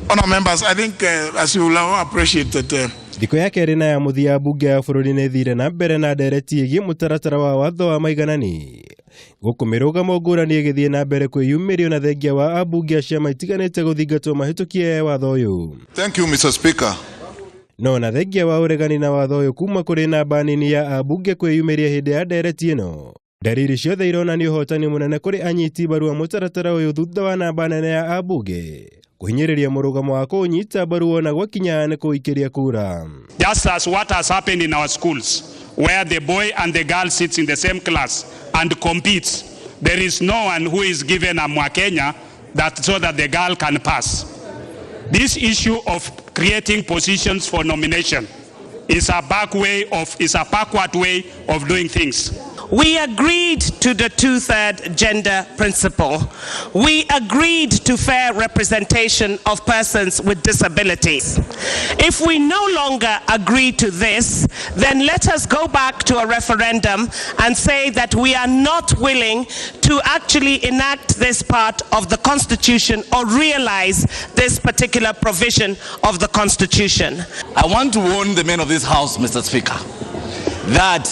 Honourable members, I think as you will all appreciate that Thikũ ya kerĩ na ya mũthia, mbunge ya bũrũri nĩ ĩthire na mbere na ndereti ĩgiĩ mũtaratara wa watho wa maiganani, gũkũ mĩrũgamo ngũrani ĩgĩthiĩ na mbere kwĩyumĩrio, na thengia wa ambunge a ciama itiganĩte gũthingatwo mahĩtũkie watho ũyũ. Thank you, Mr. Speaker. No na thengia wa ũregani na watho ũyũ kuma kũrĩ namba nini ya ambunge kwĩyumĩria hĩndĩ ya ndereti ĩno, ndariri ciothe ironania ũhotani mũnene kũrĩ anyiti mbaru a mũtaratara ũyũ, thutha wa namba nene ya ambunge kũhinyĩrĩria mũrũgamo wa kũũnyita mbaru ona gwakinya nĩ kũũikĩria kura. Just as what has happened in our schools, where the boy and the girl sits in the same class and competes, there is no one who is given a Mwakenya that so that the girl can pass. This issue of creating positions for nomination is a backward way of doing things. We agreed to the two-third gender principle. We agreed to fair representation of persons with disabilities. If we no longer agree to this, then let us go back to a referendum and say that we are not willing to actually enact this part of the Constitution or realize this particular provision of the Constitution. I want to warn the men of this house, Mr. Speaker, that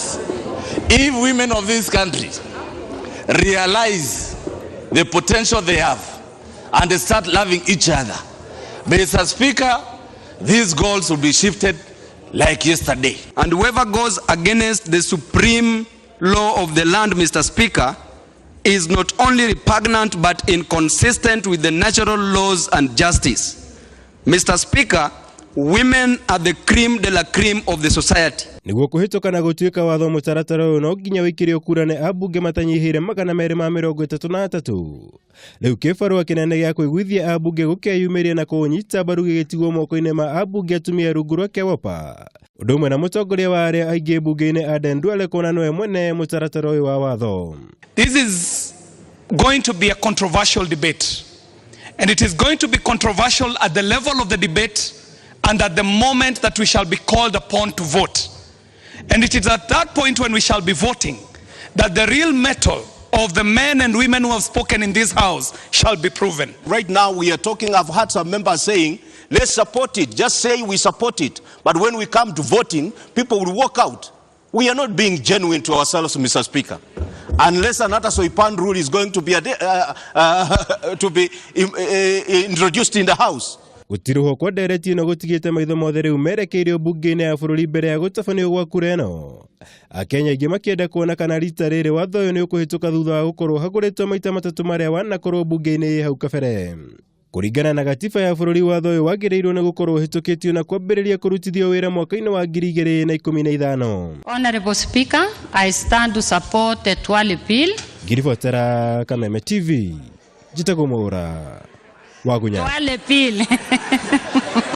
if women of this country realize the potential they have and they start loving each other, Mr. Speaker, these goals will be shifted like yesterday. And whoever goes against the supreme law of the land, Mr. Speaker, is not only repugnant but inconsistent with the natural laws and justice. Mr. Speaker, women are the cream de la cream of the society. Nĩguo kũhĩtũka na gũtuĩka watho, mũtaratara ũyũ no nginya wĩkĩrio kura nĩ ambunge matanyihĩire 233. Rĩu kĩbarũa kĩnene gĩa kũiguithia ambunge gũkeyumĩria na kũũnyita mbaru gĩgĩtigwo moko-inĩ ma ambunge atumia rungu rwa KEWOPA, ũndũ ũmwe na mũtongoria wa arĩa aingĩ mbunge-inĩ Aden Duale kuona nĩwe mwene mũtaratara ũyũ wa watho. This is going to be a controversial debate. And it is going to be controversial at the level of the debate and at the moment that we shall be called upon to vote. And it is at that point when we shall be voting that the real mettle of the men and women who have spoken in this house shall be proven. Right now we are talking, I've heard some members saying, "Let's support it, just say we support it." But when we come to voting, people will walk out. We are not being genuine to ourselves, Mr. Speaker. Unless another Soipan rule is going to be introduced in the House. Gũtirũhwo kwa ndereti ĩno gũtigĩte maitho mothe rĩu merekeirio mbunge-inĩ ya bũrũri mbere ya gũtabanio gwa kura ĩno, Akenya aingĩ makĩenda kuona kana rita rĩrĩ watho ũyũ nĩ ũkũhĩtũka thutha wa gũkorwo hagũrĩtwo maita matatũ marĩa wanakorwo mbunge-inĩ hau kabere. Kũringana na gatiba ya bũrũri, watho ũyũ wagĩrĩirwo nĩ gũkorwo ũhĩtũkĩtio na kwambĩrĩria kũrutithio wĩra mwaka-inĩ wa 2015. Honorable Speaker, I stand to support the Duale Bill. Ngiribotera Kameme TV, njĩtagwo Mwaũra wa Gunya. Duale Bill.